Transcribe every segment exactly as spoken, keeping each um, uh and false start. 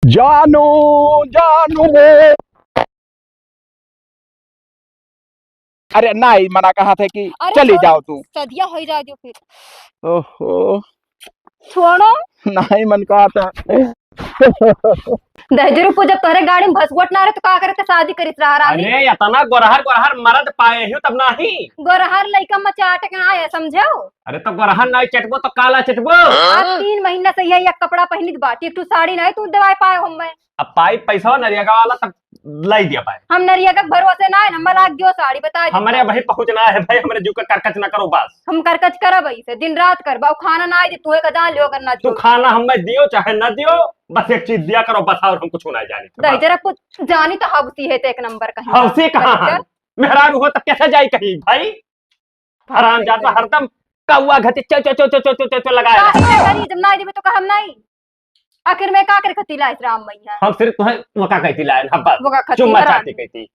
जानू, जानू रे। अरे नाहीं, मना कहा थे कि अरे चली छोड़, जाओ तू। सदिया होई जाए जो फिर। ओहो। छोड़ो। नाहीं मन कहा था। दहिजरू पूत, जब तोहरे गाड़ी में भसगोट ना रहे तो का करे ते शादी करित रहा रानी? अरे इतना गोरहर गोरहर मरद पाए हो तब नाहीं। गोरहर लइका में चाट के आए, समझो? अरे तो गोरहर नाहीं चटबो तो काला चटबो? आज तीन महीना से यही एक कपड़ा पहिनित बाटी, एक ठो साड़ी नाहीं तू देवाए पाए हमें। अब पाई पैसा नरियगा वाला तब लाई दिया पाए। हम नरियगा के भरोसे ना है, हम लाग दियो साड़ी, बता दे। हमरे भाई पहुँचना है भाई, हमरे जीव का करकच ना करो बस। हम करकच करब ऐसे, दिन रात करबा, खाना ना दे, तू का जान लियो अगर ना तू दियो। खाना हमें दियो चाहे ना दियो, बस एक चीज दिया करो बस, और हम कुछ ना जानी। दहिजरा पूत जानी तो हौसी है तो एक नंबर कहीं। हौसी कहाँ है? मेहरारू हो तो कैसे जाई कहीं भाई? हरामजादा हरदम कौआ घटी चो चो चो चो चो चो चो लगाए का रहे। करी, जब ना देबे तो कहम नहीं। आखिर में का करे खती लाए राम मैया? हम सिर्फ तुम्हें वो का कहती लाए ना बस। वो का खती चुम्मा हराम। चाटी कहती।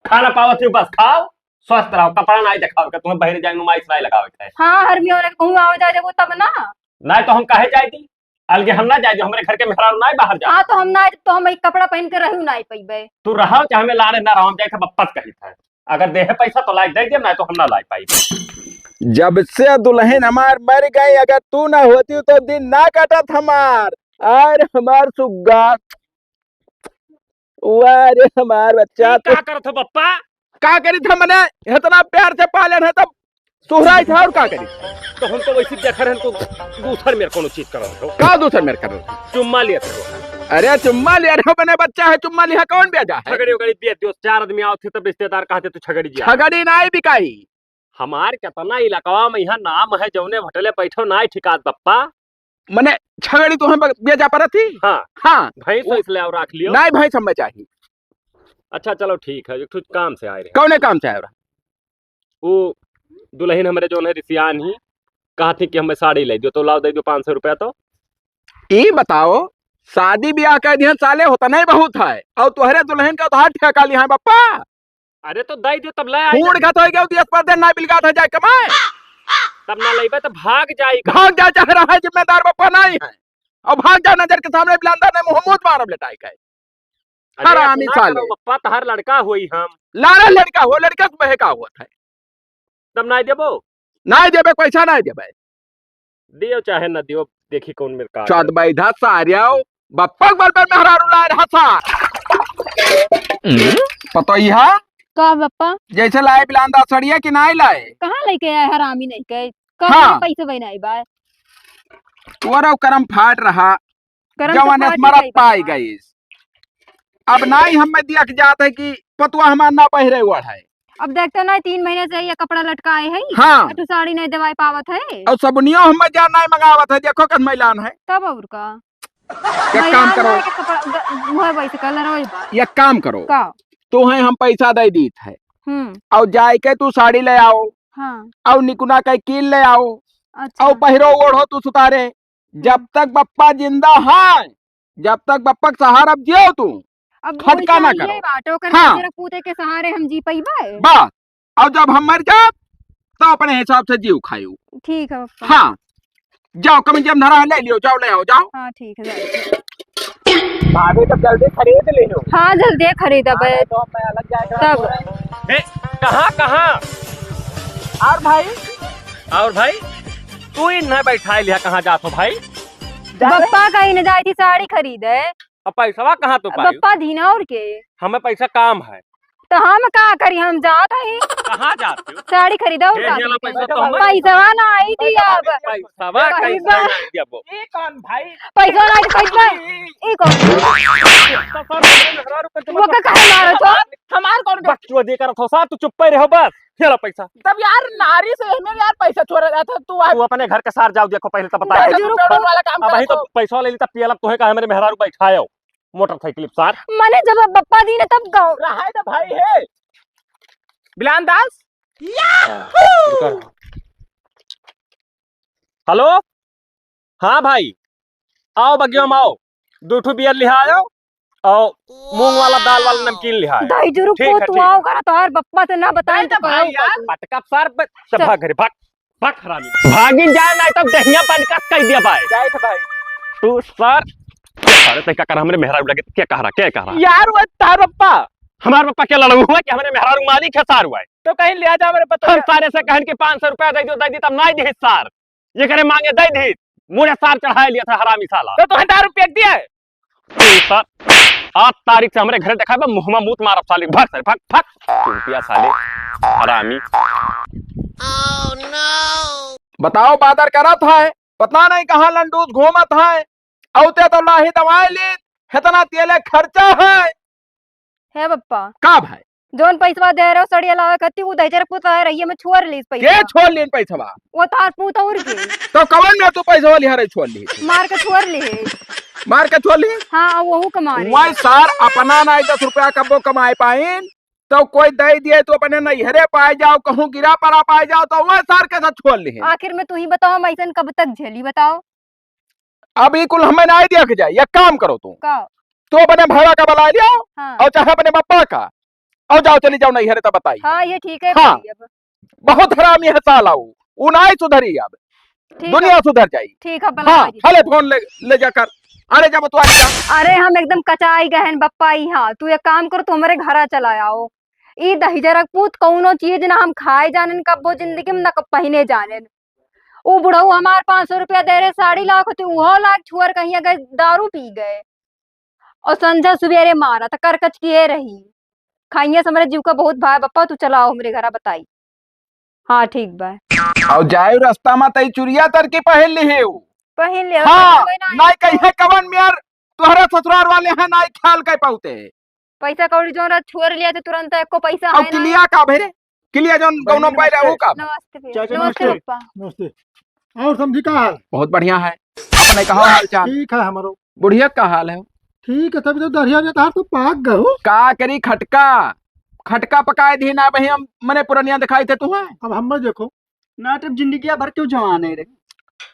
खाना पावत हो बस खाओ, स्वस्थ रहो, कपड़ा नाहीं दिखाओ के तुम्हें बहरे जाए नुमाइश नाहीं लगावे के है। हाँ, हर मियोरे कहूँ आवे जाए वो तब ना। नाहीं तो हम काहे जाए दी? अलगे हम ना जाए, जो हमरे घर के मेहरारू नाहीं बाहर जाए। हाँ, तो हम ना, तो हम एक कपड़ा पहिन के रहू नाहीं पइबे। तू रहो चाहे हमें लाड़े ना रहो, हम जाए थे बप्पस कही था। अगर देहे पैसा तो लाइक दे दिया, नाहीं तो हम ना लाइक पाई। जब से दुलहिन हमार मर गई, अगर तू ना होती तो दिन ना कटत हमार। अरे हमार सुग्गा, वाह रे हमार बच्चा। ई तो का करत हो बप्पा? का करी था मने, इतना प्यार से पालन है तब सुहराई था और का करी? तो हम तो वैसे देख रहे हैं, तो दूसर मेर कोनो चीज करत हो। का दूसर मेर करत हो? चुम्मा लिया था। अरे चुम्मा लिया रहे, मने बच्चा है, चुम्मा लिहा कौन ब्याजा है? छगड़ी उगड़ी बिया दियो, चार आदमी आओ थे तब रिश्तेदार कहते तू छगड़ी जिया। छगड़ी नाहीं बिकाई। हमार केतना इलाकवा में यहाँ नाम है, जौने होटले बैठो नाहीं ठिकात बप्पा। मने छगड़ी तो हम बेजा परत ही। हाँ। हाँ। भैंस वो इसलिए और राख लियो। नाहीं, भैंस हमें चाहिए। अच्छा चलो ठीक है, एक ठो काम से आए रहे। कौने काम से आए रहा? वो दुलहिन हमरे जौन है रिसियान ही, कहा थी कि हमें साड़ी ले दियो, तो लाओ दे दियो पाँच सौ रुपया तो। ई बताओ, शादी ब्याह कह दिहन साले होता नहीं बहुत है, और तोहरे दुलहिन का उधार ठेका लिहा है बप्पा। अरे तो दई दे तब ले आई। बूढ़ गत होई गयो, देश परदेश ना बिलगात है जाए कमाए। तब ना लेबे तो भाग जाई। भाग जाए चाहे रहे, जिम्मेदार बप्पा नाहीं है। और भाग जाए नजर के सामने बिलांदा ने मुँह मुँह मारब लेटाई के। अरे हरामी ऐसा ना साले। करो बप्पा, तहार लड़का होई हम। लाड़ा लड़का हो, लड़का से बहका हुआ था। तब नाहीं देबो? नाहीं देबे, पैसा नाहीं देबे। दियो चाहे ना दियो, देखी कौन मेरे का चौद बैधा सारियाओ, बप्पक बल पर मेहरारू लाए रहा सा। पतोहिया? का बप्पा? जैसे लाए बिलांदा सड़िया कि नाहीं लाए? कहाँ लेके आए हरामी नहीं के? कहाँ हाँ। पैसे भाई नाहीं बाय? तोरा करम फाट रहा, करम तो जवान फाट ही मरत गई पाई बप्पा। गई। अब नाहीं हमें दिया के जात है कि पतुआ हमार ना पहिरे ओढ़े। अब देखते नाहीं, तीन महीने से ये कपड़ा लटकाए है, हाँ। और तू साड़ी नाहीं देवाए पावत है। और सबनियो हमें जा नाहीं मंगावत है, देखो कस मैलान है। तब और का? एक काम मैलान करो। है कि कपड़ा, ग-, मुँह वैसे कलर वही बात। एक काम करो। का? तो है हम पैसा दे दीत है। हम्म। और जाए के तू साड़ी ले आओ। हाँ। और निकुना के कील ले आओ। अच्छा। और पहिरो ओढ़ो तू सुतारे। जब हम्म। तक बप्पा जिंदा है, जब तक बप्पा के सहारा अब जियो तू, अब खटका ना वैसा करो। ये बात, ओकर हाँ। नजर पूते के सहारे हम जी पइबे? बस, और जब हम मर जाब, तो अपने हिसाब से जीव खायू। ठीक है बप्पा। हाँ, जाओ, कमीज में धरा है, ले लियो, जाओ, ले आओ, जाओ। हाँ, ठीक है, जाओ। भाभी, तो जल्दी खरीद लियो। हाँ, जल्दी खरीदबे। हाँ, तो मैं अलग जाके तब। ए, कहाँ, कहाँ? और भाई? और भाई? तू इन्हें बैठाए लिया, कहाँ जात हो भाई? जा रहे। बप्पा कहीं न जाई थी साड़ी खरीदे। अब पैसवा कहाँ तो पाई? बप्पा दीना और के? हमें पैसा काम है। तो हम का करी, हम जात हई। कहाँ जात हो? साड़ी खरीदा और ए, का ये ला करी? पैसा तो हमें पैसवा ना आई थी अब। पैसवा पैसा कैसे बा- नहीं दिया वो? ये कौन भाई? पैसा ना आई तो पैसा। ये कौन? तो सर, मेहरारू को तुम वो का काहे मारो तो? हमार कौन बकचोदी करत हो सार, तू चुप्पे रहो बस। ये ला पैसा। तब यार नारी से हमें यार पैसा चोरा जाता है, तू आ- तू अपने घर के सार जाओ, देखो पहले तो बता। दहिजरू पूत वाला काम अब वही तो करो। पैसा ले ली तब पियला तोहे का हमरे मेहरारू बैठायो। मोटरसाइकिल सार। मने जब बप्पा दीने तब गाँव। रहाय तो भाई है। बिलान दास। हेलो। हाँ भाई, आओ बगिया में आओ, दो ठो बियर लिहा आओ, और मूंग वाला दाल वाला नमकीन लिहा आओ। दहिजरू पूत, ठीक है, तू ठीक आओ है। घर, तोहार बप्पा से ना बताई तो तो भाई कहो यार। पटका सार पे, चल। भाग घरे, भाग। भाग हरामी। भागी जाए ना तो दहिया पानी का कह दिया भाई। जाए थे भाई। तू सर। अरे, तै का कर, हमरे मेहरारू लगे, के कह रहा, के कह रहा? यार, वो तार पप्पा। हमार पप्पा के लड़ऊ हुआ कि हमरे मेहरारू मालिक है सार हुआ है। तो कहीं ले आ जा हमरे पता हम है। सारे से कहन कि पाँच सौ रुपया दे दियो, दे दी, तब नाई दिहित सार। ये करे मांगे दे दिहित। मुड़े सार चढ़ाए लिया था हरामी साला। तो तोहे दारू फेंक दिया है? तू सार, आठ तारीख से हमरे घरे देखा बा, मुँह में मूत मारब साले, भग सारे, भग, भग। चुतिया साले, हरामी। बताओ, बादर करत है, पता नहीं कहाँ लंडूस घूमत है। औते तो लाही दवाई लीत, इतना तेले खर्चा है। हे बप्पा। का भाई? जौन पैसवा दे रहे हो सड़िया लावे खातिर, उ दहिजर पूत आए रहिए में छोड़ लीस पैसा। के छोड़ लीन पैसवा? वो तार पूत और के। तो कवन में तू पैसवा लिहा रही छोड़ ली? मार के छोड़ ली। मार के छोड़ ली? हाँ, वहू कमा रही। वही सार अपना नाई दस रुपया कब्बो कमाए पाइन, तो कोई दे दिए तो अपने नैहरे पाए जाओ, कहूँ गिरा पड़ा पाए जाओ, तो वह सार के साथ छोड़ ली। आखिर में तू ही बताओ, हम ऐसन कब तक झेली बताओ? अब ई कुल हमें नाई देख जाए, एक काम करो तू। का? तू अपने भाईवा का बुला लियो हाँ। और चाहे अपने बप्पा का, और जाओ चली जाओ नैहरे तब बताई। हाँ, ये ठीक है हाँ। भाई, अब। बहुत हरामी है साला ऊ, ऊ नाई सुधरी अब। ठीक दुनिया है। सुधर जाई। ठीक है, बुला हाँ, लीजिए। हले फोन ले, ले जाकर। अरे जब तू आ जा। अरे हम एकदम कचाई गए हैं बप्पा, ई हाँ, तू एक काम कर, तू हमारे घरा चला आओ। ई दहिजरक पूत कौनो चीज ना हम खाए जानेन, कब्बो जिंदगी में ना कब पहिने जानेन। उ बुढ़ऊ हमार पाँच सौ रुपया दे रहे, साड़ी लाओ खातिर, उहो लाग छुअर कहिया गए, दारू पी गए। और संझा सुबेरे मारा त करकच किए रही। खाइए से हमरे जीव का बहुत भाई, बप्पा तू चलाओ हमरे घरा बताई। हाँ ठीक बा। और जाए रास्ता में तई चुरिया तर के पहन ली है। पहन ले, हाँ, पहन ले ना। नाई कहिए कवन मेर तोहरा ससुराल वाले हैं, नाई ख्याल कर पाउते। पैसा कौड़ी जोन रहा छोड़ लिया तो तुरंत एको पैसा अब है ना। किलिया का भरे? किलिया जोन बड़ी गौनो नमस्ते। पाई रहा, वो का? नमस्ते भैया। चाचा, नमस्ते नमस्ते। पप्पा। नमस्ते। और समधी का हाल? बहुत बढ़िया है। अपने कहा हाल चाल? ठीक है हमरो। बुढ़िया का हाल है? ठीक है, तभी तो दरिया में तार तो पाक गए हो। का करी खटका? खटका पकाए दी ना भाई हम, मने पुरनिया दिखाई थे तू है। अब हम देखो। ना तब जिंदगिया भर क्यों जवान है रे?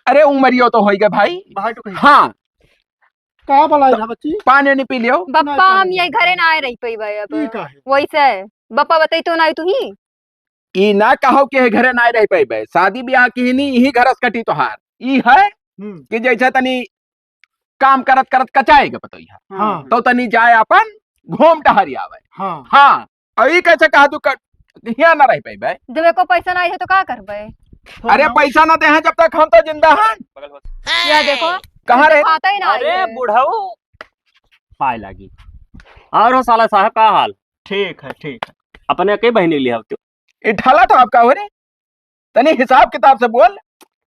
अरे उमरियो तो होई गए भाई। बाहर तो कहीं। हाँ। का बोला तो है बच्ची? पानी नहीं पी लियो। बप्पा, नहीं, हम पानी ये नहीं। घरे ना आए रही पई भाई अब। ई का है? वैसे बप्पा बताई तो ना आई तू ही। ई ना कहो कि ये घरे ना रह पइबे, शादी ब्याह की ही नहीं, यही घरस कटी तोहार। ई है हम्म। कि जैसे तनी काम करत करत कचाए के पतोहिया, हाँ। तो तनी जाए अपन घूम टहरी आवे। हाँ। हाँ, और ई कैसे कहा तू कर, हियाँ ना रह पइबे? जब एको पैसा ना आई है तो का करबे? अरे पैसा ना दे हैं जब तक हम तो जिंदा हैं। या देखो, कहाँ रहे? खाता ही ना आई अरे है। बुढ़ऊ, पाए लागी। और हो साला साहब, का हाल? ठीक है, ठीक है। अपने के बहिनी लिया होते। ई ढाला तो आपका हो रे, तनी हिसाब किताब से बोल।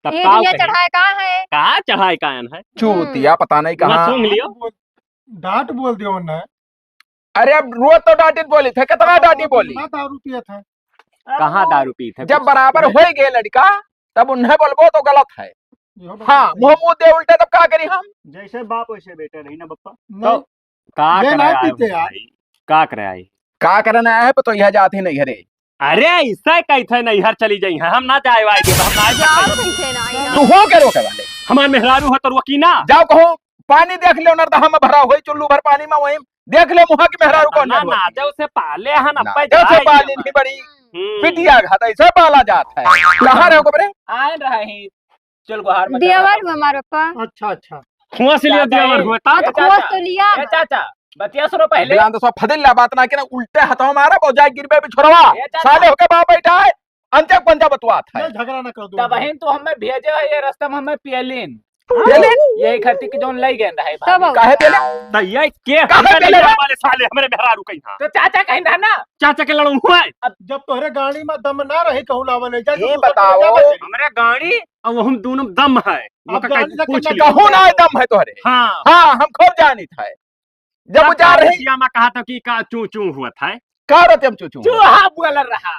तब ये का दुनिया कही? चढ़ाए का है? का चढ़ाए का है? चूतिया, हम्म। पता नहीं ना कहाँ। सूंघ लियो। डांट बोल दियो ना। अरे अब रोज तो डांटित बोली थे, कितना डांटी बोली? कितना दारू पिए थे? कहाँ दारू पी थे? जब कुछ बराबर नहीं। होई गए लड़का, तब उन्हें बोलबो तो गलत है। इहो बात हाँ, सही। मुँह मुँह दे उल्टे तब का करी हम? जैसे बाप वैसे बेटा रही ना बप्पा। नहीं, तो का ये करे ना आए हो पीते यार। भाई? का करे आए? का करने आए हैं, पतोहिया जात ही नहीं घरे। अरे, ऐसा कैसे नहीं घर चली जाई है? हम ना जाए वाए देब, हम ना जाए। यार, कैसे ना आए? तू हो के रोके वाले? हमार मेहरारू है तो रोकी ना। जाओ कहो, पानी देख लियो, नरदहा में भरा होई, चुल्लू भर पानी में वही देख ले मुहा की मेहरारू कौन ना, है? ना, जब से पाले हैं ना, ना, पे जब से जाए पाले हमारे। नहीं बड़ी, हम्म। बिटिया घात ऐसे पाला जात है। कहाँ रहे हो बरे? आए रहे हैं। चल गोहार में देवर चला। हुआ हमारे पप्पा। अच्छा, अच्छा। खुआ से लिया दादा, देवर ए, हुआ, ता ए, तो खुआ चाचा, तो लिया। ए, चाचा, बतिया सुनो पहले। बिलान तो सब फदिल्ला बात ना के ना, उल्टे हाथों मारा, बजाय गिरबे बिछोरवा। ए, चाचा। साले होके बाप बैठा है, अंत्य पंजा बतवात है। नहीं, झगड़ा ना कर दो। तब बहिन तो हमें भेजे है, ये रास्ता में हमें पियलिन। पियलिन? यही खातिर कि जोन लई गए रहे तब भाभी। काहे पियलिन? तो ये के काहे हमरे पियलिन? लइका वाले साले हमरे मेहरारू कहीं हाँ। तो चाचा कहीं रहा ना। चाचा के लड़ू हुआ है। अब जब तोहरे गाड़ी में दम ना रही, कहूँ लावा ले जा, ये तो बताओ। दूसरा को ले जा। हमरे गाड़ी और वो हम दोनों दम है। वो अब का गाड़ी कहीं से पूछ कितना लियो। कहूँ ना दम है तोहरे। हाँ। हाँ, हम खूब जानित है। जब वो जा रही। बिटिया में कहा था कि का चू चू हुआ था। का रहते हम चू चू? चूहा बोल रहा।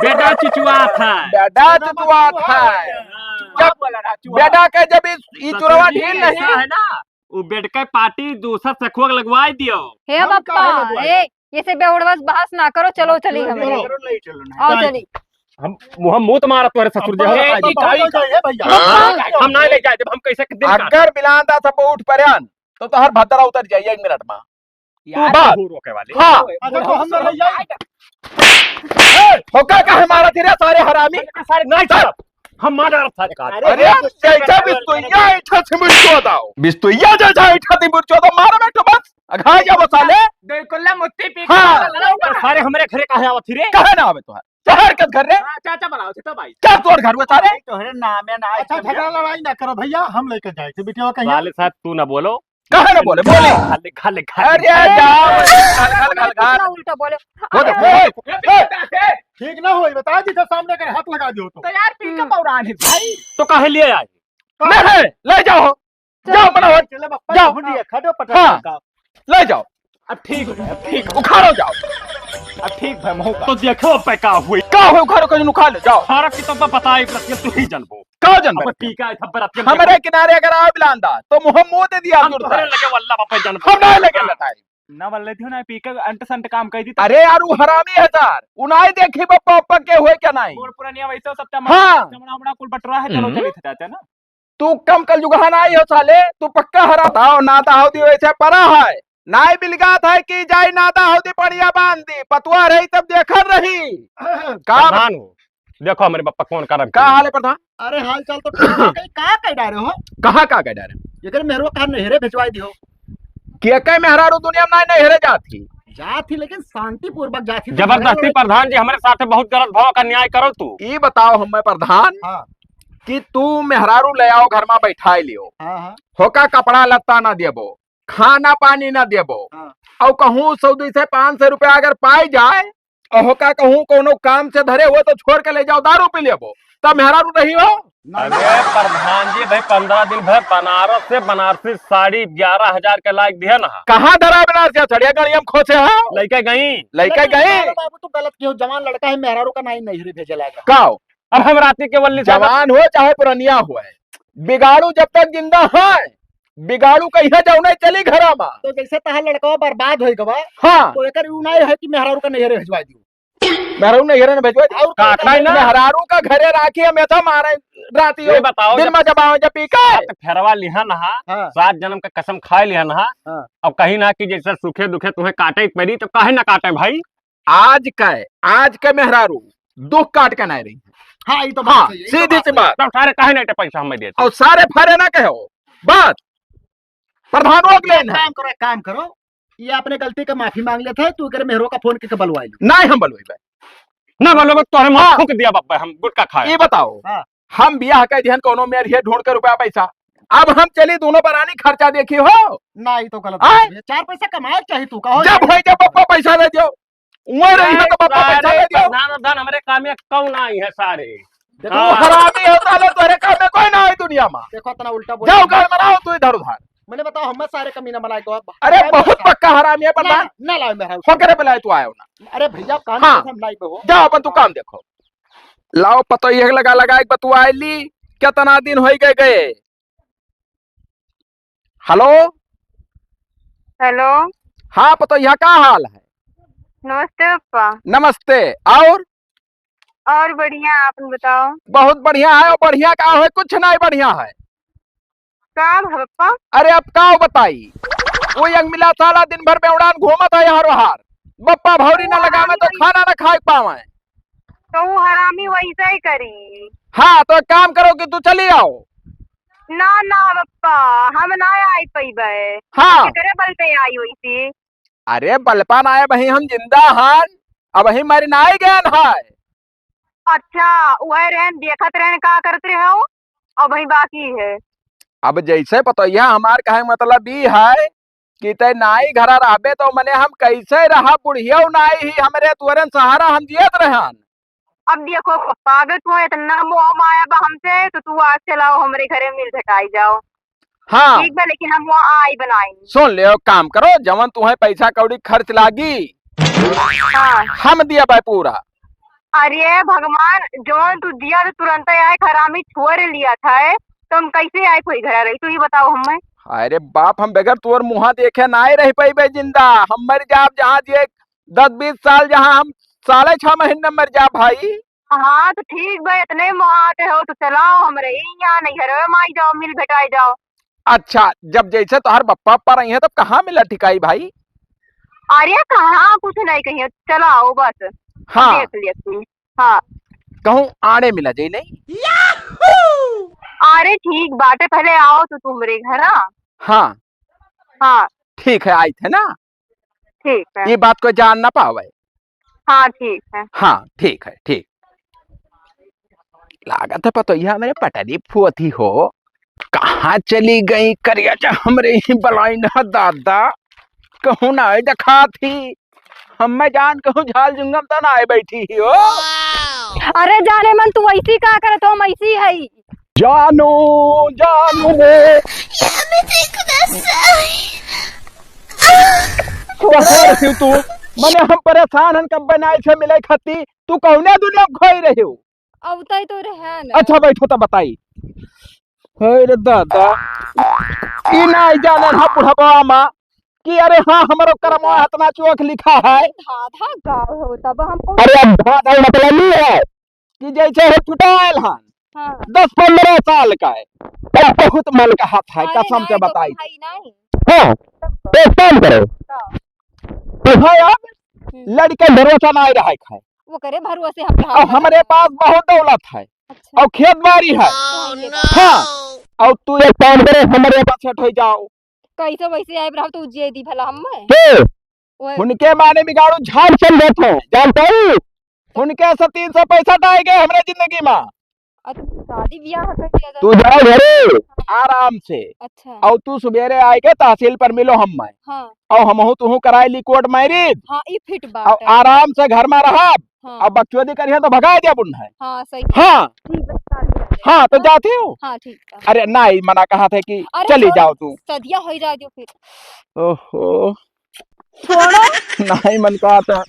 बेटा चुचुआ था। बेटा चुचुआ था। हाँ। चूहा बोल रहा, चूहा। बेटा के जब ई, ई तो चुरवा फिर भी ढील नहीं। ऐसा है ना, वो बेड के पार्टी दूसर सखुआ के लगवाई दियो। हे हम बप्पा, काहे लगवाई? ए, ये से बेवड़वा से बहस ना करो, चलो चली हम। चलो। आओ चली। हम मुँह मुँह तुम्हारा तोरे ससुर जी, अब हम ए, बताई। ठीक है, ठीक है, भैया। हाँ, हम ना ले जाए, जब हम कैसे दिन काट अगर बिलांदा सब उठ पड़न, तो तोहर भद्रा उतर जाइए एक मिनट में। यार, तू बात। तू रोके वाले। हाँ। अच्छा, तो हम ना ले जाए। ए, ठोका का है मारा तेरे सारे हरामी? सारे नहीं चल। हम मार डालत सारे का। अरे, अरे, जैसा बिस्तुइया ऐठा थिमिर चोदाओ। बिस्तुइया जैसा ऐठा थिमिर चोदाओ, मार बैठो बस। अघा जाबो साले। दो कुल्ला मुत्ती पी के हाँ। साला तो सारे हमरे घरे काहे आवत ही रे? काहे ना आवे तोहार? तोहार के घर रे? हाँ, चाचा बुलाओ थे तो भाई। का तोर घर हुआ सारे? तोहरे नामे ना अच्छा, झगड़ा लड़ाई ना करो भैया, हम लेके जाए थे बिटिया कहीं। साले साहब, तू ना बोलो। काहे ना बोले? बोले। घाले, घाले, घाले। अरे, जाओ, घाल, घाल, घाल, घाल। कितना उल्टा बोले। हो तो, अरे, हो, हो। ठीक ना होई, बता दी तो सामने अगर हाथ लगा दियो तो। तो यार, पी के हम्म। पौरान है भाई। तो काहे लिए आए? नहीं, ले जाओ। चलो, जाओ, बनाओ। चलो, बप्पा, जाओ। ढूंढिए, खड़ो पटक हाँ। का। ले जाओ। अब ठीक है, अब ठीक है। उखाड़ो जाओ। अब ठीक है, मौका। तो देखो अब का हुई। का हुई, उखाड़ो, कहीं उखाड़ ले, जाओ। सारा की तो बताई, प्रत्येक तू ही जनबो। का जनबो? अब पी का है, सब बरातियन हमरे देखो। किनारे अगर आओ बिलांदा, तो मुँह मुँह दे दिया हम दूर तोहरे तक। लगे वल्ला बापे जनबो। हम नहीं लगे लटाई। ना वल्ले थियो ना पी के अंट संट काम कर दी तो। अरे यार, वो हरामी है सार। उ नहीं देखी बप्पा, बप्पा के हुए क्या नहीं? बूढ़ पुरानिया वैसे सब चमड़ा, हाँ। चमड़ा उमड़ा कुल बटरा है, चलो हम्म। चलित जाते ना। तू कम कलजुगहा नाई हो साले, तू पक्का हरा। बताओ, नादा हौदी वैसे परा है, नाई बिलगात है कि जाई नादा हौदी पड़िया बांध दी, पतुआ रही तब देखत रही। का प्रधान हो, देखो हमरे बप्पा कौन करम का किए। हाल है प्रधान? अरे हाल चाल तो ठीक है, कहीं का कह डारे हो? कहाँ का कह डारे? एकर मेहरवा कहाँ नहरे भिजवाई दियो। के के मेहरारू दुनिया में नाई नहरे जात ही? जात ही, लेकिन शांतिपूर्वक जात ही। जबरदस्ती प्रधान जी, हमरे साथे बहुत गलत भाव का न्याय करो तू। ई बताओ हमें प्रधान, हाँ। कि तू मेहरारू ले आओ, घर में बैठाई लियो, हाँ, हाँ। होका कपड़ा लत्ता ना देबो, खाना पानी ना देबो, हाँ। और कहूँ सौ दो सौ पाँच सौ रुपया अगर पाई जाए, और होका कहूँ कोनो काम से धरे हुए तो छोड़ के ले जाओ, दारू पी लेबो, तब मेहरारू रही हो। अरे प्रधान जी, भाई पन्द्रह दिन भर बनारस से बनारसी साड़ी ग्यारह हजार के लायक दिया ना। कहाँ धरा बनारस से साड़िया, गड़िया में खोसे हो? लइके गई। लइके लेकिन गई। बाबू, तू गलत कियो, जवान लड़का है, मेहरारू का नाई नहरे भेजे लायक। का हो? अब हम राती के वल्ली से जवान हो चाहे पुरनिया हो, बिगाड़ू जब तक जिंदा है, बिगाड़ू कहीं जाऊ नहीं चली घरा में। तो जैसे तहार लड़का बर्बाद होई गवा, हाँ। तो एकर उ नहीं है कि मेहरारू का नहरे भेजवा दियो। मेहरारू नहरे न भेजवा दियो। और का काटना है ना? मेहरारू का घरे राखी हमेशा मारे राती ये हो। बताओ, दिन जब में जब आओ, जब पी के। सात फेरवा लिहन हा, हाँ। सात जन्म का कसम खाए लिहन हा, हाँ। अब कहीं ना कि जैसे सुखे दुखे तुम्हें काटे के पड़ी, तो काहे ना काटे भाई? आज के, आज के मेहरारू दुख काट के ना रही। हाँ, ये तो बात हाँ, सही है, ये तो सीधी बात सी सही है। बात। तब सारे काहे ना इतने पैसा हमें देते? और सारे फरे ना कहो, बात प्रधानो के लेन है। काम करो, एक काम करो, ये अपने गलती का माफी मांग लेता है, तू करे मेहरो का फोन करके बलवाई लो। नहीं, हम बलवाई बे। ना बलवाई, तोहरे मुँह हाँ। फूंक दिया बप्पा, हम गुटखा खाए। ये बताओ, हाँ। हम बियाह कह दिहन कोनो मेहरिया ढूंढ के रुपया पैसा, अब हम चली दोनों परानी खर्चा देखी हो। ना, ये तो गलत आय? बात है। चार पैसा कमाए चाही तू, कहो जब यार। होई जब बप्पा पैसा दे दियो, वही रही है तो बप्पा पैसा सारे दे दियो। प्रधान, प्रधान हमरे काम में कौन आई है सारे? देखो, हाँ। हरामी हो साले, तोहरे काम में कोई ना आई दुनिया में। देखो, इतना उल्टा बोल जाओ, रहे हो। घर में रहो तू इधर उधर। मैंने बताओ, हम सारे कमीना बनाए को अब अरे, टाइम बहुत लगता है। पक्का हरामी है प्रधान। ना, ना लाओ मेहरारू। हो करे बुलाए तू आयो ना। अरे भैया, काम हाँ। तो हम नहीं को। जाओ, अपन तू काम देखो। लाओ, पतोहिया के लगा, लगा एक बतुआ ली, कितना दिन होई गए गए। हेलो। हेलो। हाँ, पतोहिया, का हाल है? नमस्ते पप्पा। नमस्ते। और? और बढ़िया, आपन बताओ। बहुत बढ़िया है, और बढ़िया का है, कुछ नहीं बढ़िया है। का भा पप्पा? अरे, अब का बताई, वो यंग मिला साला दिन भर बेवड़ान घूमत है यहाँ वहाँ, बप्पा भौरी न लगावे तो खाना न खाए पावे। तो वो हरामी वैसे ही करी। हाँ, तो एक काम करो कि तू चली आओ। ना, ना बप्पा, हम ना आई पइबे। हाँ। केकरे बल पे आई वैसे? अरे बलपा ना आए, वही हम जिंदा हन, अब वही मर ना आए गए हैं। अच्छा, वह रहन देखत रहन का करत रहे हो, अब वही बाकी है। अब जैसे पतोहिया हमार कहे मतलब ई है कि तै नाई घरा रहबे तो मने हम कैसे रहब? बुढ़िया नाई ही हमरे तुअरन सहारा हम जियत रहन। अब देखो पप्पा, अगर तू इतना मोह माया बा हमसे तो तू आज से लाओ हमरे घरे मिल भेटाई जाओ। हाँ। ठीक बा, लेकिन हम वहाँ आई बनाई। सुन ले, एक काम करो, जवन तुम्हें पैसा कौड़ी खर्च लागी, हाँ। हम दिया भाई पूरा। अरे भगवान, जवन तू दिया तो तुरंत आए, हरामी छोड़ लिया था, तो हम कैसे आए कोई घर रही, तू ही बताओ हमें। अरे बाप, हम बगैर तोर मुँहा देखे ना रह पाइबे जिंदा। हम मर जाब जहाँ जे दस बीस साल, जहाँ हम साले छह महीने मर जाब भाई। हाँ, तो ठीक बा, इतने मुहाते हो तो चलाओ, हमरे ही यहाँ नहीं घर में आई जाओ, मिल भेटाई जाओ। अच्छा, जब जैसे तोहर बप्पा पर आई है, तब कहाँ मिला ठिकाई भाई? अरे कहाँ, कुछ नहीं कहिए, चलाओ बस। हाँ। देख लिया तू। हाँ। कहूँ आड़े मिला जाई नहीं। अरे ठीक बाटे, पहले आओ तो तू हमरे घर, हाँ? हाँ। हाँ। ठीक है, आइत है ना? ठीक है। ये बात को जान ना पावे। हाँ, ठीक है। हाँ, ठीक है, ठीक। लागत है पतोहिया मेरे पटरी फोती हो। कहाँ चली गई करिया जा हमरे ही बलाई ना दादा। कहूँ ना आए दिखा थी। हम मैं जान कहूँ झाल जुंगम तो ना आए बैठी ही हो। अरे जाने मन, तू ऐसी का करत हो, हम ऐसी है। जानू, जानू रे। कहाँ रही तू? मने हम परेशान हन कब बनाए से मिले खाती। तू कौने दुनिया में खोई रही हो? अब तय तो रहे ना। अच्छा बैठो तब बताई। हे रे दादा, ई नाई जानन हा बुढ़वा मा कि अरे हाँ, हमरो करमवा इतना चोख लिखा है। धाधा गाँव हो तब हम अरे अब धाधा मतलब नहीं है कि जैसे हो चुटायल हन, हाँ। दस पन्द्रह साल का है, तब बहुत मन का हाथ है, अरे कसम से नहीं, तो बताई। भाई नहीं। हाँ, तब तो एक काम करो, हाँ। तो है अब हम्म। लड़के भरोसा नहीं रहा है। वो करे भरोसे हम रहा और है। हमरे पास बहुत दौलत है। अच्छा। और खेत बाड़ी है। Oh, no। हाँ, और तू एक काम करे, हमरे पास सेट हो जाओ। कैसे वैसे आए रहो तो उज्जे दी भला हम में। के? ओए। उनके माने बिगाड़ू झाल समझत हो, जानते हो? उनके से तीन सौ पैसा डाल गए हमरे जिंदगी में। अच्छा, शादी ब्याह कर दिया तू जाता। जाओ घरे आराम से। अच्छा। और तू सुबेरे आए के तहसील पर मिलो हम में। हाँ। और हमहू तुहू कराए ली कोर्ट मैरिज। हाँ, ई फिट बात और है। आराम से घर में रहब। हाँ। अब बकचोदी करिए तो भगा दिया बुन है। हाँ, सही। हाँ। ठीक बा, शादी कर ले। हाँ, तो हाँ? जाती हूँ। हाँ, ठीक बा। अरे नहीं, मना कहा थे कि अरे चली छोड़, जाओ तू। सदिया हो ही जा जो फिर। ओहो। छोड़ो। नहीं मन कहा था।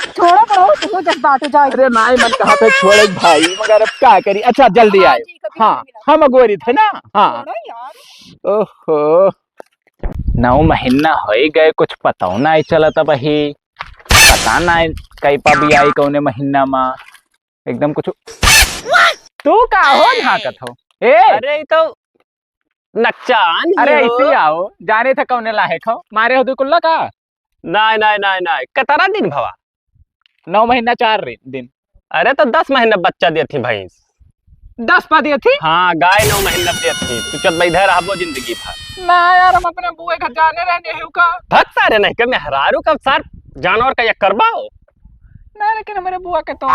छोड़ो बड़ो, तुम जज्बात हो जाए। अरे नहीं मन कहा था छोड़े भाई, मगर अब क्या करी। अच्छा जल्दी हाँ, आए। ठीक है, फिर हाँ, मिला। हम अगोरी थे ना। हाँ। छोड़ो यार। ओहो। नौ महीना होइ गए, कुछ पतौ नाई चलत अबही। पता नाई कई पा भी आई कौने महीना मा। एकदम कुछ। तू का हो झांकत हो? ए! अरे, ई तो नकचान ही अरे, हो। ऐसे ही आओ। जाने थे कौने लायक हो। मारे हो दुई कुल्ला का? नाई, नाई, नाई, नाई। कतरा दिन भवा? नौ महीना चार रे-, दिन। अरे, तो दस महीना बच्चा देत ही भैंस। दस पा देत ही? हाँ, गाय नौ महीना देत ही। तू चुप बैठे रहबो जिंदगी भर। ना यार, हम अपने बुआ के जाने रहने ही का। भग सारे नहीं के मेहरारू का सार जानवर का ये करबाओ। ना, लेकिन हमारे बुआ के तो।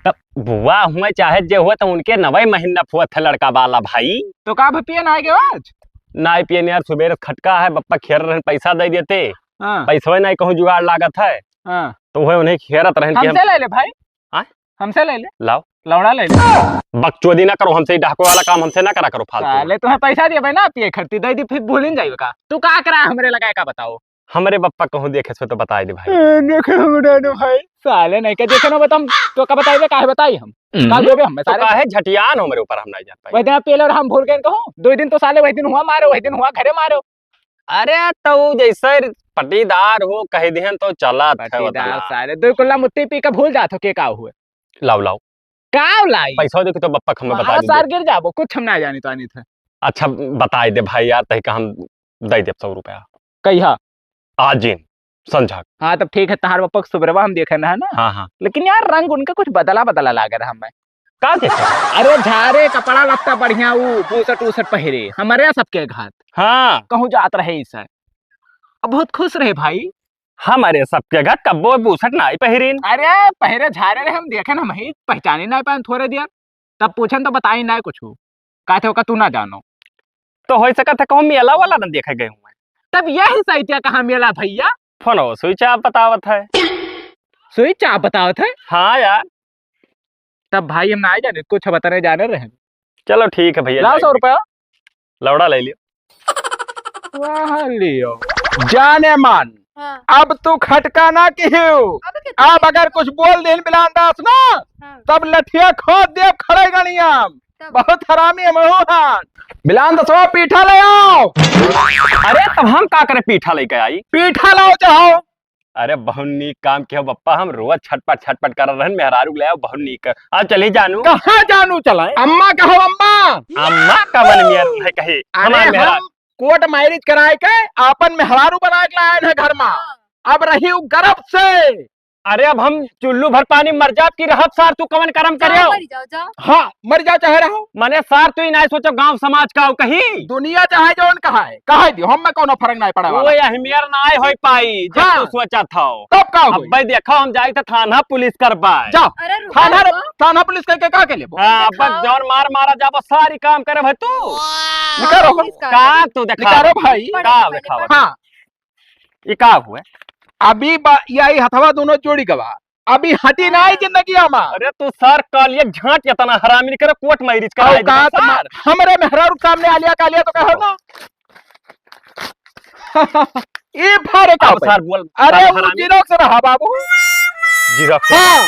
तब बुआ हुए चाहे जे हुए, तो उनके नवे महीना फुआ थे लड़का वाला भाई। तो का अभी पिए ना आए गए आज? ना पिए यार, सुबेरे खटका है, बप्पा खेर रहन, पैसा दे देते। हाँ। पैसवे नहीं कहूँ जुगाड़ लागत है। हाँ। तो वह उन्हें खेरत रहन कि हम हमसे ले ले भाई। हाँ? हमसे ले ले। लाओ। लौड़ा ले ले। बकचोदी ना करो हमसे, डाको वाला काम हमसे ना करा करो फालतू। साले तुम्हें पैसा दिए भाई ना पिए खरती, दे दी फिर भूलिन जाइए का? तू का करा हमरे लगाए का बताओ? हमरे बप्पा कहूँ देखे से तो बताई दे भाई। ए, देखे हम डानो भाई। साले नहीं के देखे ना बता, हम तो का बताई बे, काहे बताई हम? हम्म। का देबे हम तो सारे? काहे झटियान हो मेरे ऊपर, हम नहीं जान पाए। वह दिन पेलर हम भूल गए कहूँ, दो दिन तो साले वही दिन हुआ मारो, वही दिन हुआ घरे मारो। अरे तो जैसे पटीदार हो कह दिहन तो चला था पटीदार उतना। साले दो कुल्ला मुट्ठी पी के भूल जात हो के का हुए। लाओ, लाओ। का लाई? पैसा देखो तो बप्पा हमें बता हाँ, दे। सार गिर जाबो, कुछ हम ना जानी तो आनी थे। अच्छा बताई दे भाई यार, तही का हम दे देब सौ रुपया। कहिया? आज ही, संझा। हाँ, तब ठीक है, तहार बप्पा के सुबरवा हम देखे ना, है ना? हाँ, हाँ। लेकिन यार, रंग उनका कुछ बदला, बदला लागे रहा हमें। का देखे? अरे, झारे कपड़ा लत्ता बढ़िया, ऊ बूसट, ऊसट पहिरे, हमरे सबके घात। हाँ। कहूँ जात रहे, ई सर। अब बहुत खुश रहे, भाई। हमरे सबके घात कब्बो बूसट नाई पहिरिन। अरे, पहिरे झारे रहे, हम देखे ना, हम ही पहचानी नाई पाए, थोड़े दिया। तब पूछन तो बताई नाई कुछ। का थे ओका तू ना जानो। तो हो सकत है कहूँ मेला वाला ना देखे गए हुए। तब यही सही थे कहाँ मेला भैया? फोन हो switch off बतावत है। Switch off बतावत है? हाँ यार। तब भाई हम ना जाने, कुछ बताने जाने रहे। चलो ठीक है भैया, लाओ जाएंगे। सौ रुपया। लौड़ा ले लियो। वाह लियो। जाने मन, हाँ। अब तू खटका ना किहियो। अब के अब अगर कुछ बोल देन बिलान दास ना, हाँ। तब लठिया खोद देब खड़े गणिया। तब बहुत हरामी है महू हाथ। बिलान दसवा पीठा ले आओ। अरे तब हम का करे पीठा लेके आई? पीठा लाओ चाहो। अरे बहुत नीक काम किहो बप्पा, हम रोज छटपट छटपट कर रहन, मेहरारू ले आओ, बहुत नीक। अब चली जानू। कहाँ जानू चलाए? अम्मा कहो अम्मा। अम्मा का मन मियर है कही, अरे हमार मेहरारू। हम कोर्ट मैरिज कराए के आपन मेहरारू बना के लाए हैं घर में। अब रही उ गर्भ से। अरे अब हम चुल्लू भर पानी मर जाब कि रहब सार, तू कवन करम जाओ, करेव? मर जाओ, जाओ। हाँ, मर जाओ चाहे रहो। मने सार तू ही नाहीं सोचो गाँव समाज का हो कहीं। दुनिया चाहे जौन कहा है, कहा दियो, हम में कौनो फर्क नाहीं पड़े वाला। वो अहमियर नाहीं होई पाई, जब हाँ। तू सोचा था। तब का होई? अब्बे देखो हम जाई त थाना पुलिस करबाए। जाओ। अरे रुको, थाना रे, रुको। थाना पुलिस कह के का के लेबो? हाँ, देखो। अब्बे जौन मार मारा जाबो सारी काम करे भाई तू। निकालो। पुलिस का का करे? तू देखा? निकालो भाई। पढ़ो, का पढ़ो, देखा? पढ़ो। हाँ। ई का हुए? अभी बा-, यही हथवा दोनों जुड़ गवा, अभी हटी नाहीं जिंदगी हमार। अरे तू सार कालिया झांट एतना हरामी नहीं करे, कोर्ट मैरिज कराए दे औकात सार। मा-, हमरे मेहरारू के सामने आलिया कालिया तो कहो ना। ई फारे का अब पे? सार बोल, अरे सार वो हरामी। Xerox रहा बाबू। Xerox। हाँ।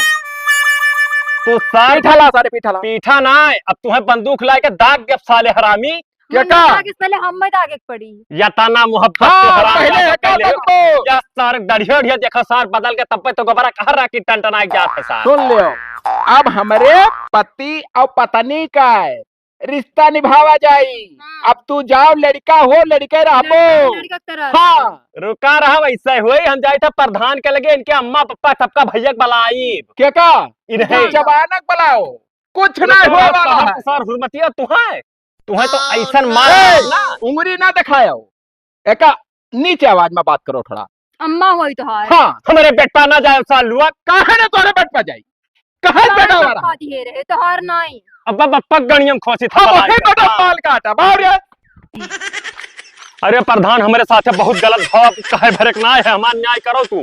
तू सार पीठा ला, सारे पीठा ला। पीठा ना, अब तुम्हें बंदूक लाए के दाग देब साले हरामी। के हम का? दागे से पहले हम में दागे के पड़ी। या तना मोहब्बत हाँ, तोहरा पहले का एका पहले तक तो। या सार दढ़िया ढिया देखा सार बदल के तब पे तो गोबरा कहर रहा कि टनटनाए जात है सार। सुन लियो, अब हमरे पति और पत्नी का है, रिश्ता निभावा जाई। हाँ। अब तू जाओ, लड़का हो, लड़के रहबो। लड़का, लड़का के तरह। हाँ। रुका रहा, वैसे होई, हम जाई था प्रधान के लगे, इनके अम्मा पप्पा सबका भैया के बुलाई। के का? इन्हें। जवानक बुलाओ, कुछ तो नहीं तोरा होए वाला कहा है। तो सार हुरमतिया तू है? तुहैं तो अइसन मार ए, ना। उंगरी ना देखायो, एका नीचे आवाज में बात करो थोड़ा। अम्मा होई तोहार। हाँ। हमरे बेटवा ना जाए सालुआ। काहे ना तोहरे बेटवा जाई? काहे तोहार बेटा वाला? बेटवा दिए रहे, तोहार नाई। अब बप्पा गणियम खोसी था हम बलाई वही के। बेटा पाल काटा, बाहर रे। अरे प्रधान, हमरे साथे बहुत गलत भाव, अब कहे भरे के ना है, हमार न्याय करो तू।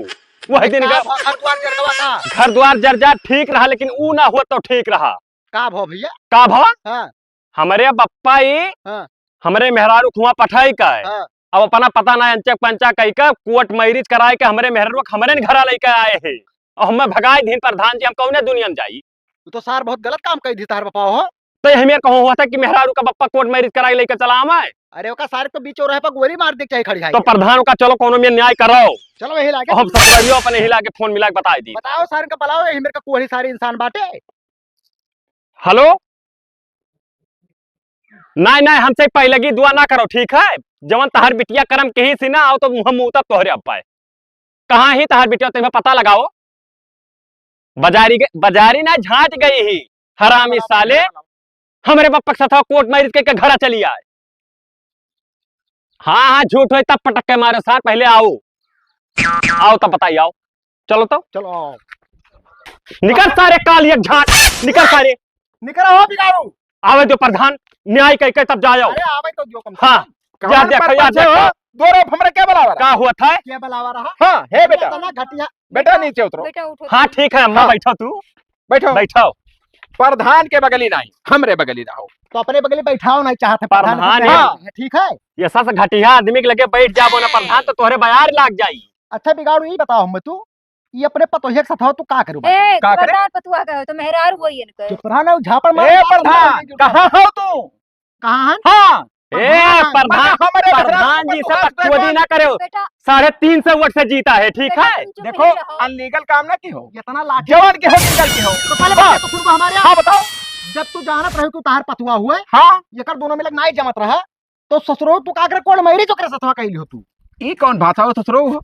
वही दिन का का भा-, घर द्वार जर गवा था। घर द्वार जर जा ठीक रहा, लेकिन ऊ ना हुआ तो ठीक रहा। का भा भैया? का भा? हाँ। हमरे बप्पा ई हाँ। हमरे मेहरारू खुआ पठाई का है। हाँ। अब अपना पता ना अंचक पंचा कई का कोर्ट मैरिज कराए के हमरे मेहरारू के हमरे न घरा लइके आए है। और हमें भगाए दीन प्रधान जी, हम कौने दुनिया में जाई? तू तो सार बहुत गलत काम कई दी तार बप्पा हो। तो हमें कहूँ हुआ था कि मेहरारू का बप्पा कोर्ट मैरिज कराए लइके चला आवे। अरे ओका सारे को बीच चौराहे पर गोली मार दे चाहे खड़ी है। तो प्रधान का चलो कौनो में न्याय करो। चलो वही लागे। हम ससुरारियों अपने ही लागे फोन मिला के बताई दी। बताओ सारे का बुलाओ, यही मेरे का कोहली सारे इंसान बाटे। हेलो, नाहीं, नाहीं, हमसे पहले की दुआ ना करो, ठीक है? जवन तहार बिटिया करम कही सी ना, आओ तो मुँह मुँह तक तोहरे अब पाए। कहाँ ही तहार बिटिया, तुम्हें पता लगाओ। बाजारी ग-, बाजारी ना झांट गई ही, हरामी साले। हमरे बप्पा के साथ कोर्ट मैरिज के, के घरा चली आए। हाँ, हाँ, झूठ होई तब पटक के मारे सार, पहले आओ। आओ तब बताई, आओ। चलो तो। चलो, आओ। निकल सारे काल एक झाट, निकल सारे। निकल आओ बिगाड़ू। आवे दो प्रधान, न्याय कह के तब जाओ। अरे आवे तो जो कम से हाँ, कम। याद कहाँ देखो, पर याद पहुँचे देखो। हो? दो रोप हमरा क्या बुलावा रहा? का हुआ था? क्या बुलावा रहा? हाँ, हे बेटा। इतना घटिया। बेटा नीचे उतरो। बेटा उठो। हाँ, ठीक है, अम्मा हाँ। बैठो तू। बैठो। बैठो। प्रधान के बगली नहीं, हमरे बगली रहो। तो अपने बगली बैठाओ नहीं चाहते, प्रधान प्रधान के है। हाँ। ठीक है? ये सबसे घटिया आदमी के लगे बैठ जाबो ना प्रधान, तो तोहरे बयार लाग जाई। अच्छा बिगाड़ू, ई बताओ हम तू, ई अपने पतोहिया के साथ हो, तू का करू ए, बात? का करे? प्रधान पतुआ का हो, तो मेहरारू वही इनकर। चुप रहा ना, झापड़ मार, ए, झापड़ प्रधान, मार। कहाँ हो तू? कहाँ है? हाँ। ए, प्रधान, प्रधान, हमरे प्रधान जी से बकचोदी ना करे हो। बेटा। साढ़े तीन सौ वोट से जीता है, ठीक बेटा, है? तुम चुप देखो, ही रहो। अनलीगल काम ना की हो। इतना लाठी जवान के हो, लीगल के हो। तो पहले हाँ। बात तो सुन को हमारे यहाँ। हाँ, बताओ। जब तू जानत रहे तू तार पतुआ हुए, हाँ। एकर दोनों में लग नाई जमत रहा, तो ससुरो तू का करे कोर्ट मैरिज ओकरे साथ कइली हो तू? ई कौन भाषा हो ससुरो हो?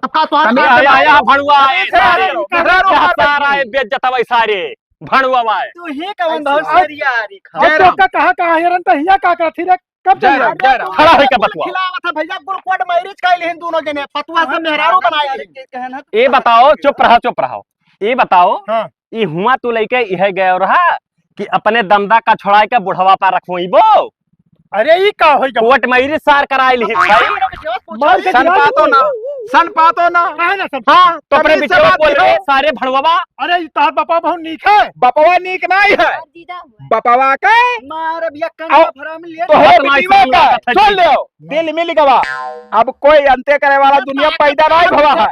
अब का तोहार तमीज से आया, बात आया, भड़ुआ, तमीज से सारे, आया, मेहरारू क्या मार सारा बैठी। है, बेइज्जत हवाई सारे, भड़ुआ वाए। तू ही कवन ऐसे बहुत है। सरियारी खा। जय और राम। तो का कहाँ, कहाँ हेरन तो हिया का करत ही रे? कब जय चल राम, रहा? जय राम। खड़ा होइके बतुआ। खिलावत है भैया, कुल कोर्ट मैरिज कइले हैं दोनों जने, पतुआ से मेहरारू बनाए हैं। ये बताओ, चुप रहा, चुप रहा। ये बताओ, हाँ। ई हुआ तू लइके इहे गयो रहा कि अपने दमदा का छोड़ाए के बुढ़वा पा रखोइबो? अरे ई का होई गवा? कोर्ट मैरिज सार कराए लिही भाई। मार के सन गिरा पातो दे। ना, सन पातो ना। काहे ना सन? हाँ, तो अपने तमीज से बिटिया बात बोल रहे करो। सारे भड़वा। अरे ई तोहार बपवा बहुत नीक है। बपवा नीक नहीं है। और जीजा हुआ। बपवा के मार अब या कंगा और फराम ले। तो है बात नहीं बिटिया सुन का। रहा था सुन जी। ले। दिल मिल गवा। अब कोई अंत्य करे वाला दुनिया पैदा नहीं भवा है।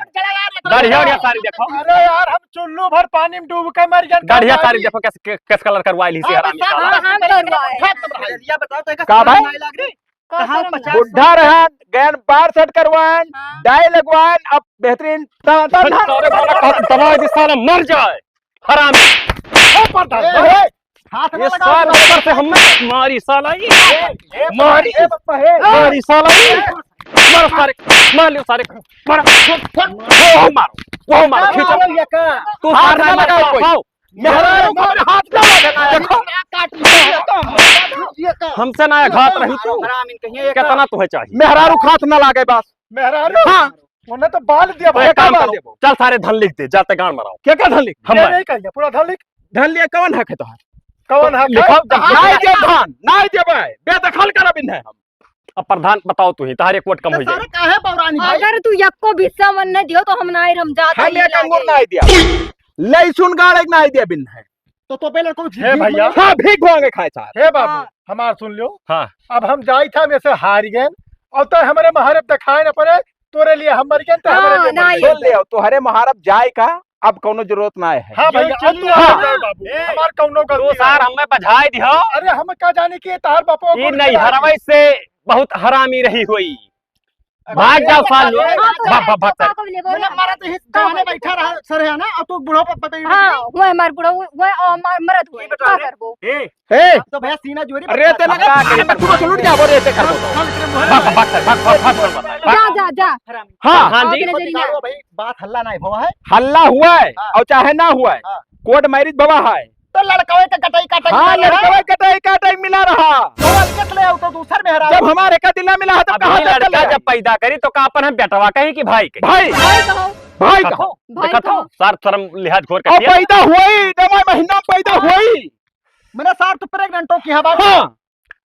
बढ़िया, बढ़िया सारी देखो। अरे यार, हम चुल्लू भर पानी में डूब के मर गए। बढ़िया सारी देखो कैसे, कैसे कलर करवाई ली सी हरामी साला। हाँ, हाँ, करवाए। का भाई? कहाँ पचास बुढ़ा रहा, गैन बार सेट करवान, हाँ। डाई लगवान, अब बेहतरीन। ता-, ता-, ता-, सारे भला कहत दबा दे साला, मर जाए। हरामी। ए, ए, ए, हाथ ना ये लगाओ। सार ऊपर से हम मारी साला ये। ए, ए, मारी। ए, बप्पा, ए। मारी साला ये। मारो सारे, मार लियो सारे। मारो। ओ, मारो। वो मारो, खींचो। मारो ये का? तू हाथ साथ ना लगाओ कोई। आओ। मेहरारू को हाथ ना लगाओ। देखो। काट लिया। हमसे ना घात रही तू। हराम इनके ये का? कितना तुहे चाहिए? मेहरारू हाथ ना लागे बस। मेहरारू? हाँ। उन्हें तो बाल दिया भाई, एक काम बाल करो, देबो। चल सारे धन लिख दे, जाते गांड मराओ। क्या क्या धन लिख? हम ये भाई। नहीं कहिए, पूरा धन लिख। धन लिया, कौन हक है तोहार? कौन हक है? लिखाओ, जा। नाई दे धन, नाई देबे, बेदखल करब इन्हें हम। अब प्रधान बताओ तू ही, तोहार एक वोट कम तो हो जाए। सारे काहे बौरानी भाई? अगर तू यक्को बिस्सा मन न दियो तो हम नाई, हम जात हम ही एक ना अंगूर जाए। नाई दिया। लहसुन गाड़े के नाई दिया बिन है। तो, तो पहले को हे भैया। हाँ, भीख मांगे खाए सार। हे बाबू, हाँ। हमार सुन लो। हाँ। अब हम जाई था, हम ऐसे हार गए, और तो हमारे महारत दिखाए न पड़े, तोरे लिए हम मर गए, तो हमारे हाँ, लिए मर नाई। गए। सुन ले, तोहरे महारत जाए का अब कौनो जरूरत ना है। हाँ भैया, अब तू हाँ। आ जाए बाबू, ए, हमार कौनो गलती तू सार ना। हमें बजाए दिहो। अरे हम का जाने कि तार बापो ये कौन नहीं, खेला है? हरवाई से बहुत हरामी रही हुई। भाग जाओ सालो। हाँ, तो भाग, भाग, भाग, तो भाग। का कब लेबो? मैंने मारा तो ही जाने बैठा रहा सर है ना, अब तो बूढ़ो पर पता ही हाँ, नहीं। वो हमार बूढ़ो, वो, वो, अ, मर-, मरद हुए, ये बता का रे। करबो? ए, ए! अब तो भैया सीना जोरी अरे, बता तेला दे। का करे? तू तो लूट जा, बोले, ऐसे कर दो। चल, चल, चल, भाग, भाग, भाग। जा, जा, जा। हाँ। हाँ जी। अपने जरिया। भाई, बात हल्ला नहीं हुआ है। हल्ला हुआ है, हाँ। और चाहे ना हुआ है, हाँ। कोर्ट मैरिज भवा है। तो लड़कवे के कटाई काटे हाँ, मिला रहा। लड़कवे कटाई काटे मिला रहा। तो अलगत ले आओ तो दूसर में हरा। जब हमारे का दिल ना मिला है, तब अब कहाँ ये से लड़का चले? जब पैदा करी, तो का अपन हम बेटवा कही कि भाई कही? भाई। भाई कहो। भाई कहो। भाई देखत हो? कहो। सार शर्म लिहाज घोर के और किया। पैदा हुई, नवा महीना में पैदा हाँ। हुई। मैंने सार तो प्रेग्नेंट हो की हवा। हाँ।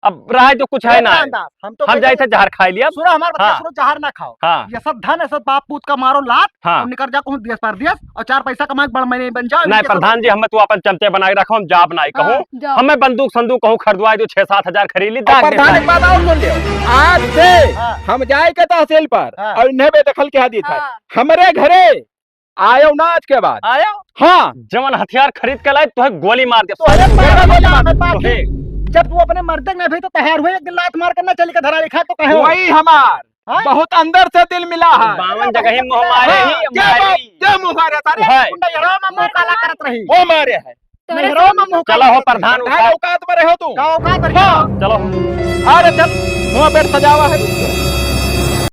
अब रहा जो कुछ है ना है। अंदाज, हम तो हम जाए थे जहर खाई लिया। सुनो हमार बच्चा, हाँ। सुनो, जहर ना खाओ। हाँ। ये सब धन, ये सब बाप पूत का मारो लात, हाँ। और निकल जा कहूँ देश परदेश, और चार पैसा कमाए बड़ मैंने बन जाओ, नहीं, इनके सब प्रधान जी, हम तो अपन चमचे बनाए रखो, हम जाब नाई कहूँ। हाँ, जाओ। हमें बंदूक संदूक कहूँ खरीदवाए दो, छह सात हजार खरीद ली, और दाग प्रधान, निकाल एक बात और सुन लियो, आज से हाँ। हम जाए के तहसील पर हाँ। और इन्हें बेदखल कह दी था। हाँ। हमरे घरे आयो ना आज के बाद। आयो? हाँ। जवन हथियार खरीद के लाए, तोहे गोली मार दे। तोहे गोली मार दे। जब तू अपने मर्दे में भी तो तैयार हुए, एक दिन लात मार के ना चली के धरा लिखा तो कहे हो। वही हमार हाँ? बहुत अंदर से दिल मिला है। बावन जगह ही मुँह मारे हाँ, ही, क्या मारे बात, ही। क्या मुँह मारे सारे? है। गुंडा यहाँ में मुँह काला करत रही। वो मारे है। तो मेहरारू में मुँह चलो काला हो करत रही। प्रधान प्रधान उठा। औकात में रहो तू। का औकात में रहो? हाँ। चलो। अरे चल, वहाँ बेड सजावा है।